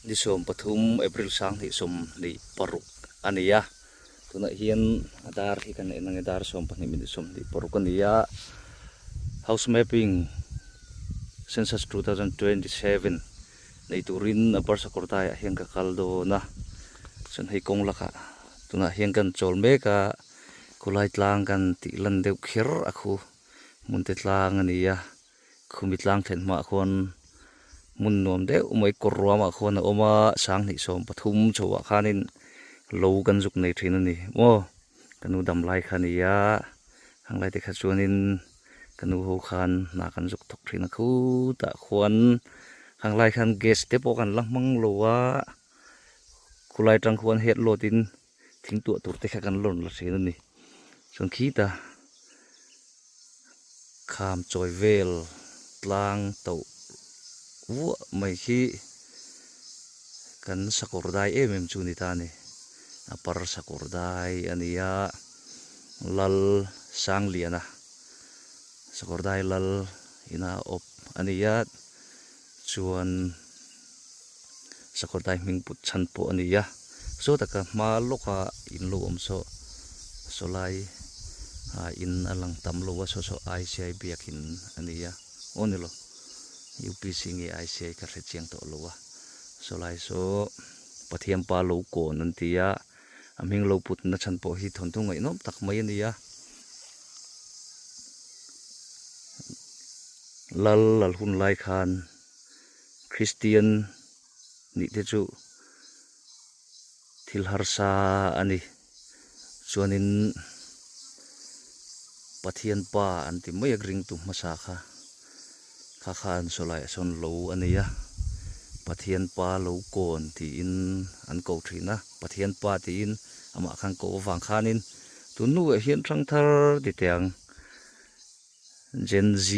Ni 13 April 2026 a ni a, tunah hian a dar hi kan en ang e, dar 12 minute 26 a ni a, House Mapping Census 2027 nei turin a Barsa Kawrdaiah hian ka kal dawn a, chuan hei kawng lakah tunah hian kan chawl mek a, khulai tlang kan tih lan deuh kher a khu hmun te tlang a ni a. Khumi tlang thlen hmaah khuan hmun nuam deuh mai kawr ruamah khuan a awm a, 2013 chhoah khanin lo kan zuk nei thin a ni maw, ka nu dam lai kha a ni a, khang lai te kha chuanin ka nu ho khan hna kan zuk thawk thin a khutah khuan khang lai khan gas te pawh kan la hmang lo a, khulai atang khuan head load in thing tuah tur te kha kan lawn la thin a ni chuan khita kham chawi vel tlang toh vuah mai khi kan sakawr dai em em chu a ni ta a ni a par sakawr dai a ni a lal Sangliana sakawr dai lal ina awp a ni a chuan. Sakawrdai hming put chhan pawh a ni a, saw taka hma lawka in lo awm saw saw lai ah in a lang tam lo a, saw saw ICI biakin a ni a, aw ni lo UPC nge ICI ka hre chiang tawh lo a, saw lai saw Pathian pa lo kawn an ti a, a hming lo put na chhan pawh hi thawnthu ngaihnawm tak mai a ni a. Lal lal hun lai khan. Kristian nih te chu thil harsa a ni. Chuanin Pathian pa an ti mai a ringtu hmasa kha kha kha an sawi laiah sawn lo a nei a, Pathian pa lo kawn tiin an ko thin a, Pathian pa tiin amah khan ko avang khanin tun hnuah hian thangthar ti teh ang. Gen Z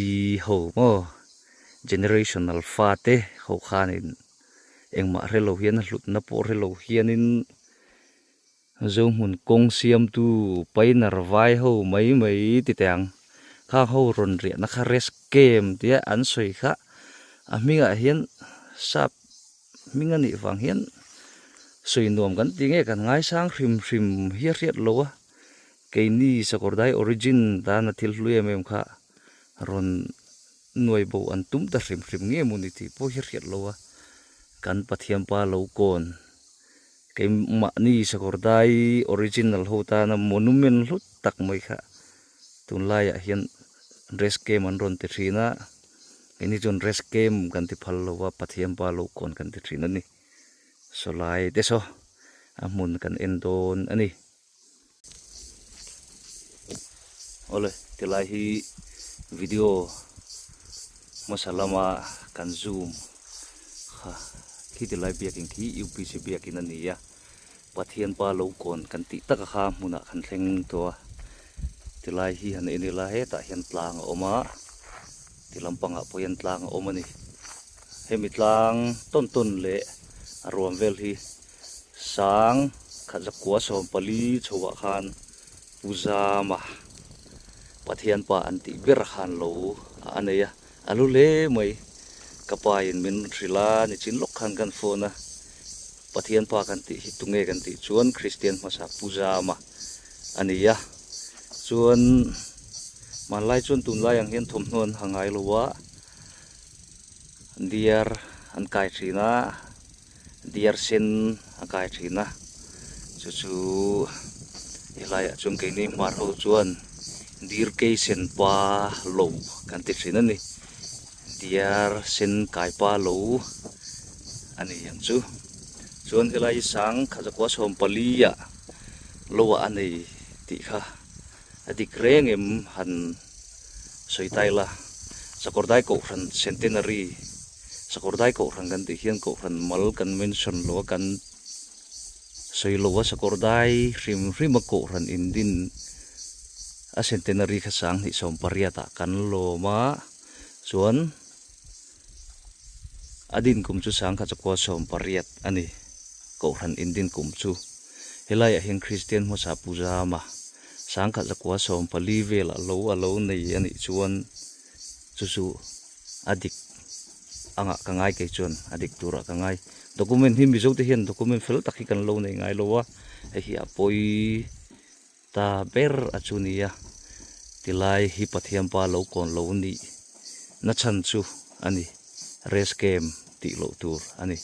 ho maw generational fa te ho khanin engmah hre lo hian a hlutna pawh hre lo hianin Zohmun kawng siamtu Pioneer vai ho mai mai ti teh ang khang ho rawn riahna kha rest camp tia an sawi kha a hmingah hian sap hming a nih vang hian sawi nuam kan ti nge kan ngaisang hrim hrim hi a hriat lo a. Keini Sakawrdai origin tana thil hlui em em kha rawn nuai bo an tum ta hrim hrim nge maw ni tih pawh hi hriat lo a, kan Pathian pa lo kawn keimahni Sakawrdai original ho tana monument hlut tak mai kha tunlaiah hian rest camp an rawn ti thin a, keini chuan rest camp kan ti phal lo a, Pathian pa lo kawn kan ti thin a ni. Sawlai te saw a hmun kan en dawn a ni. Awle tilai hi video hmasa lama kan zoom kha khi tilai biakin khi UPC biakin a ni a Pathian pa lo kawn kan tih taka kha hmunah kan thleng tawh a tilai hi han en ila hetah hian tlang a awm a ti lampangah pawh hian tlang a awm a ni hemi tlang tawn tawn leh a ruam vel hi. Sang khat zakua 14 chhoah khan Pu Zama Pathian pa an tih ber khan lo a nei a, a lu hle mai. Ka pa in min hrilh a, nichin lawk khan kan phone a, Pathian pa kan tih hi tunge kan tih chuan Kristian hmasa Pu Zama a ni a. Chuan hmanlai chuan tunlai ang hian thawmhnaw an ha ngai lo a, diar an kai thin a. Diar sen a kai thin a, chu chu helaiah chuan keini hmar ho chuan dir kei sen pa lo kan ti thin a ni. Diar sen kai pa lo a ni ang chu. Chuan helai sang khazakua 14 ah lo ah a nei tih kha a dik reng em han sawi ta ila Sakawrdai Kohhran Centenary Sakawrdai Kohhran kan tih hian Kohhran mal kan mention lo a kan sawi lo a Sakawrdai hrim hrim a Kohhran indin a Centenary kha 2018 ah kan lawm a chuan a din kum chu 1918 a ni Kohhran indin kum chu. Helaiah hian Kristian hmasa Pu Zama 1914 velah lo a lo nei a nih chuan chu chu a dik. Anga ka ngai kei chuan a dik turah ka ngai. Document hi Mizo te hian document fel tak hi kan lo nei ngai lo a, hei hi a pawi ta ber a chu nia. Tilai hi Pathian pa lo kawn lo nih na chhan chu a ni, rest camp tih loh tur a ni.